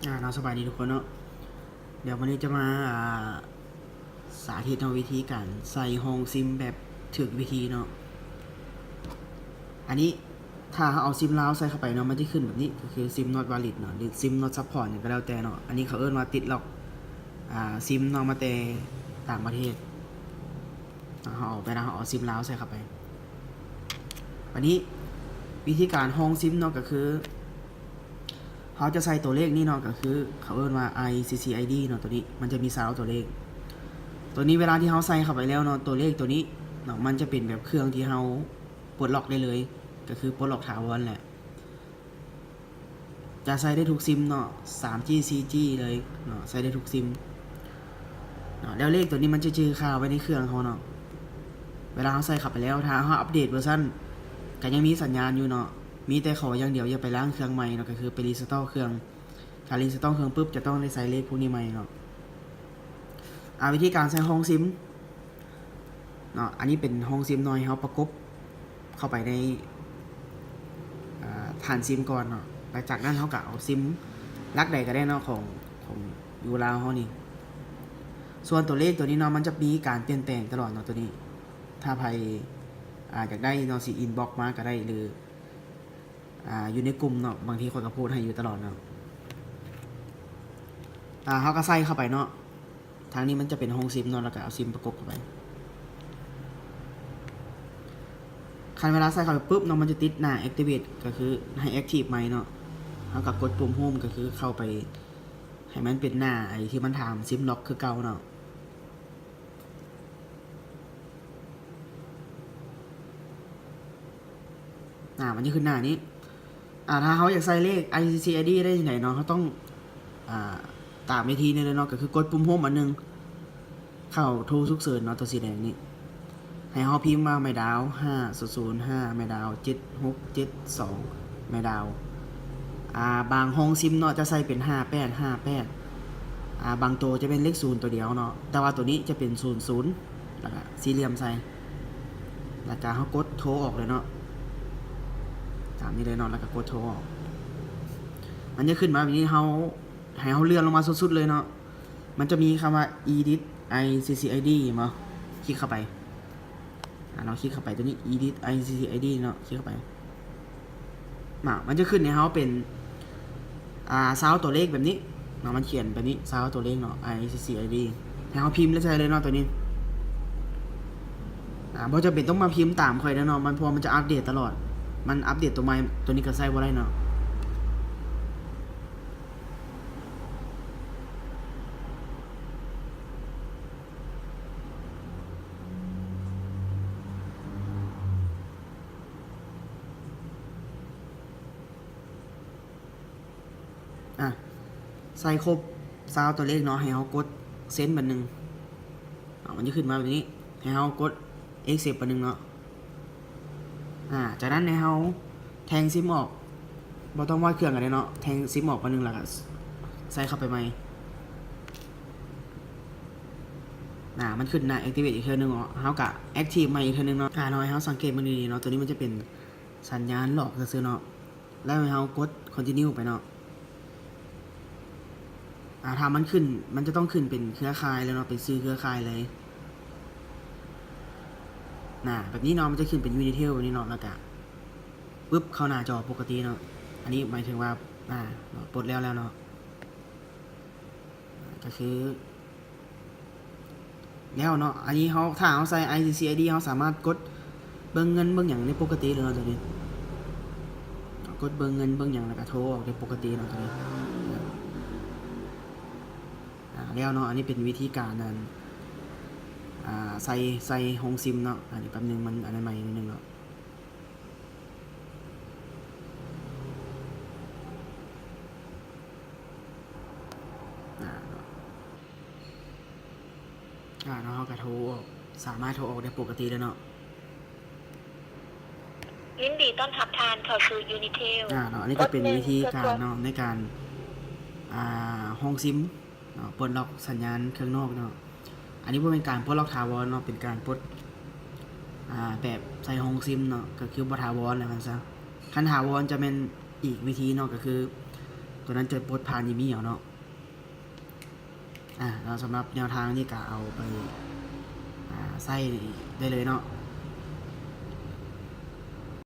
ອ່າ ເນາະ ສະບາຍດີທຸກຄົນເນາະ. ດຽວວັນນີ້ຈະມາ ອ່າ ສາທິດເນາະ ວິທີການໃສ່ຫ້ອງຊິມແບບຖືກວິທີເນາະ. ອັນນີ້ຖ້າເຮົາເອົາຊິມລາວໃສ່ເຂົ້າໄປເນາະ ມັນຈະຂຶ້ນແບບນີ້ ກໍຄື SIM not valid ເນາະ ຫຼື SIM not support ຫຍັງກໍແລ້ວແຕ່ເນາະ. ອັນນີ້ເຂົາເອີ້ນວ່າຕິດລັອກ ອ່າ ຊິມເນາະ ມາແຕ່ຕ່າງປະເທດ. ເຮົາເອົາໄປນະ ເຮົາເອົາຊິມລາວໃສ່ເຂົ້າໄປ. ບາດນີ້ວິທີການຫ້ອງຊິມເນາະ ກໍຄື ເຮົາຈະໃສ່ຕົວເລກນີ້ເນາະ ກໍຄືເຂົາເອີ້ນວ່າ ICC ID ເນາະ ຕົວນີ້ມັນຈະມີຊາວຕົວເລກ. ຕົວນີ້ເວລາທີ່ເຮົາໃສ່ເຂົ້າໄປແລ້ວເນາະ ຕົວເລກຕົວນີ້ເນາະ ມັນຈະເປັນແບບເຄື່ອງທີ່ເຮົາປົດລັອກໄດ້ເລີຍ ກໍຄືປົດລັອກຖາວອນແຫຼະ. ຈະໃຊ້ໄດ້ທຸກຊິມເນາະ ສາມຈີ ສີ່ຈີ ເລີຍເນາະ ໃຊ້ໄດ້ທຸກຊິມເນາະ. ແລ້ວເລກຕົວນີ້ມັນຈະຈື່ຄ່າໄວ້ໃນເຄື່ອງເຮົາເນາະ. ເວລາເຮົາໃສ່ເຂົ້າໄປແລ້ວ ຖ້າເຮົາອັບເດດເວີຊັນ ກໍຍັງມີສັນຍານຢູ່ເນາະ. ມີແຕ່ຂໍຢ່າງດຽວ ຢ່າໄປລ້າງເຄື່ອງໃໝ່ເນາະ ກໍຄືໄປຣີສະຕໍເຄື່ອງ. ຖ້າຣີສະຕໍເຄື່ອງປຶບ ຈະຕ້ອງໄດ້ໃສ່ເລກພວກນີ້ໃໝ່ເນາະ. ອາ ວິທີການໃສ່ຫ້ອງຊິມເນາະ ອັນນີ້ເປັນຫ້ອງຊິມນ້ອຍ ເຮົາປະກົບເຂົ້າໄປໃນ ອາ ຖານຊິມກ່ອນເນາະ. ຫຼັງຈາກນັ້ນເຮົາກໍເອົາຊິມຫຼັກໃດກໍໄດ້ເນາະ ຂອງ ຂອງຢູ່ລາວເຮົານີ້. ສ່ວນຕົວເລກຕົວນີ້ເນາະ ມັນຈະມີການປ່ຽນແປງຕະຫຼອດເນາະ ຕົວນີ້. ຖ້າໃຜ ອາ ຢາກໄດ້ເນາະ ຊິອິນບັອກມາກໍໄດ້ ຫຼື ອາ ຢູ່ໃນກຸ່ມເນາະ ບາງທີຂ້ອຍກໍໂພສໃຫ້ຢູ່ຕະຫຼອດເນາະ. ອາ ເຮົາກໍໃສ່ເຂົ້າໄປເນາະ. ທາງນີ້ມັນຈະເປັນຫ້ອງຊິມເນາະ ແລ້ວກໍເອົາຊິມປະກົບເຂົ້າໄປ. ຄັນເວລາໃສ່ເຂົ້າໄປປຶບເນາະ ມັນຈະຕິດໜ້າ activate ກໍຄືໃຫ້ active ໃໝ່ເນາະ. ເຮົາກໍກົດປຸ່ມ home ກໍຄືເຂົ້າໄປໃຫ້ມັນເປັນໜ້າໄອ້ທີ່ມັນຖາມ SIM lock ຄືເກົ່າເນາະ. ອາ ມັນຈະຂຶ້ນໜ້ານີ້. ອາ ຖ້າເຮົາຢາກໃສ່ເລກ ICC ID ໄດ້ຈັ່ງໃດເນາະ ເຮົາຕ້ອງ ອາ ຕາມວິທີນີ້ເລີຍເນາະ ກໍຄືກົດປຸ່ມ home ອັນໜຶ່ງ ເຂົ້າໂທສຸກເສີນເນາະ ຕົວສີແດງນີ້ ໃຫ້ເຮົາພິມວ່າ ໄມ້ດາວ ຫ້າສູນສູນຫ້າ ໄມ້ດາວ ເຈັດຫົກເຈັດສອງ ໄມ້ດາວ. ອາ ບາງຫ້ອງຊິມເນາະ ຈະໃສ່ເປັນ ຫ້າແປດຫ້າແປດ ອາ ບາງໂຕຈະເປັນເລກສູນໂຕດຽວເນາະ ແຕ່ວ່າໂຕນີ້ຈະເປັນ ສູນສູນ ແລ້ວກະສີ່ຫຼ່ຽມໃສ່ ແລ້ວກະເຮົາກົດໂທອອກເລີຍເນາະ ຕາມນີ້ເລີຍເນາະ ແລ້ວກະກົດໂທອອກ. ມັນຈະຂຶ້ນມາແບບນີ້ ເຮົາ ໃຫ້ເຮົາເລື່ອນລົງມາສຸດໆເລີຍເນາະ. ມັນຈະມີຄຳວ່າ Edit ICC ID ເຫັນບໍ່? ຄລິກເຂົ້າໄປ. ອາ ເນາະ ຄລິກເຂົ້າໄປຕົວນີ້ Edit ICC ID ເນາະ ຄລິກເຂົ້າໄປ. ນະ ມັນຈະຂຶ້ນໃຫ້ເຮົາເປັນ ອາ ຊາວຕົວເລກແບບນີ້ເນາະ ມັນຂຽນແບບນີ້ ຊາວຕົວເລກເນາະ ICC ID ໃຫ້ເຮົາພິມແລ້ວໃສ່ເລີຍເນາະ ຕົວນີ້. ອາ ບໍ່ຈຳເປັນຕ້ອງມາພິມຕາມຂ້ອຍເດີເນາະ ມັນ ເພາະວ່າມັນຈະອັບເດດຕະຫຼອດ ມັນອັບເດດຕົວໃໝ່ ຕົວນີ້ກໍໃຊ້ບໍ່ໄດ້ເນາະ. ອາ ໃສ່ຄົບຊາວຕົວເລກເນາະ ໃຫ້ເຮົາກົດ Send ບາດໜຶ່ງເນາະ ມັນຈະຂຶ້ນມາແບບນີ້ ໃຫ້ເຮົາກົດ Accept ບາດໜຶ່ງເນາະ. ອາ ຈາກນັ້ນໃຫ້ເຮົາແທງຊິມອອກ ບໍ່ຕ້ອງວາດເຄື່ອງກໍໄດ້ເນາະ ແທງຊິມອອກບາດໜຶ່ງ ແລ້ວກໍໃສ່ເຂົ້າໄປໃໝ່. ອາ ມັນຂຶ້ນໜ້າ Activate ອີກເທື່ອໜຶ່ງເນາະ ເຮົາກໍ Active ໃໝ່ອີກເທື່ອໜຶ່ງເນາະ. ອາ ເນາະ ໃຫ້ເຮົາສັງເກດເບິ່ງດີໆເນາະ ຕົວນີ້ມັນຈະເປັນສັນຍານຫຼອກຊື່ໆເນາະ. ແລ້ວໃຫ້ເຮົາກົດ Continue ໄປເນາະ. ອາ ຖ້າມັນຂຶ້ນ ມັນຈະຕ້ອງຂຶ້ນເປັນເຄືອຂ່າຍເລີຍເນາະ ເປັນຊື່ເຄືອຂ່າຍເລີຍ. ນະ ແບບນີ້ເນາະ ມັນຈະຂຶ້ນເປັນ Unitel ແບບນີ້ເນາະ ແລ້ວກະປຶບ ເຂົ້າໜ້າຈໍປົກກະຕິເນາະ. ອັນນີ້ໝາຍເຖິງວ່າ ອາ ເນາະ ປົດແລ້ວແລ້ວເນາະ. ກໍຄື ແລ້ວເນາະ ອັນນີ້ເຮົາ ຖ້າເຮົາໃສ່ ICC ID ເຮົາສາມາດກົດເບິ່ງເງິນເບິ່ງຫຍັງໄດ້ປົກກະຕິເລີຍເນາະ ຕົວນີ້ ກົດເບິ່ງເງິນເບິ່ງຫຍັງ ແລ້ວກໍໂທອອກໄດ້ປົກກະຕິເນາະ ຕົວນີ້. ອາ ແລ້ວເນາະ ອັນນີ້ເປັນວິທີການ ອັນ ອາ ໃສ່ ໃສ່ຫ້ອງຊິມເນາະ. ອັນນີ້ແປັບໜຶ່ງ ມັນອັນນັ້ນໃໝ່ໜ້ອຍໜຶ່ງເນາະ. ອາ ເນາະ ອາ ເນາະ ເຮົາກໍໂທອອກ ສາມາດໂທອອກໄດ້ປົກກະຕິແລ້ວເນາະ. ຍິນດີຕ້ອນຮັບທ່ານເຂົ້າສູ່ Unitel. ອາ ເນາະ ອັນນີ້ກໍເປັນວິທີການເນາະ ໃນການ ອາ ຫ້ອງຊິມ ເນາະ ປົດລັອກສັນຍານເຄື່ອງນອກເນາະ. ອັນນີ້ບໍ່ແມ່ນການປົດລັອກຖາວອນເນາະ ເປັນການປົດ ອາ ແບບໃສ່ຫ້ອງຊິມເນາະ ກໍຄືບໍ່ຖາວອນແລ້ວກັນຊະ. ຄັນຖາວອນຈະແມ່ນອີກວິທີເນາະ ກໍຄື ຕົວນັ້ນຈະປົດຜ່ານອີເມວເນາະ. ອາ ເນາະ ສຳລັບແນວທາງນີ້ກະເອົາໄປ ອາ ໃຊ້ໄດ້ເລີຍເນາະ.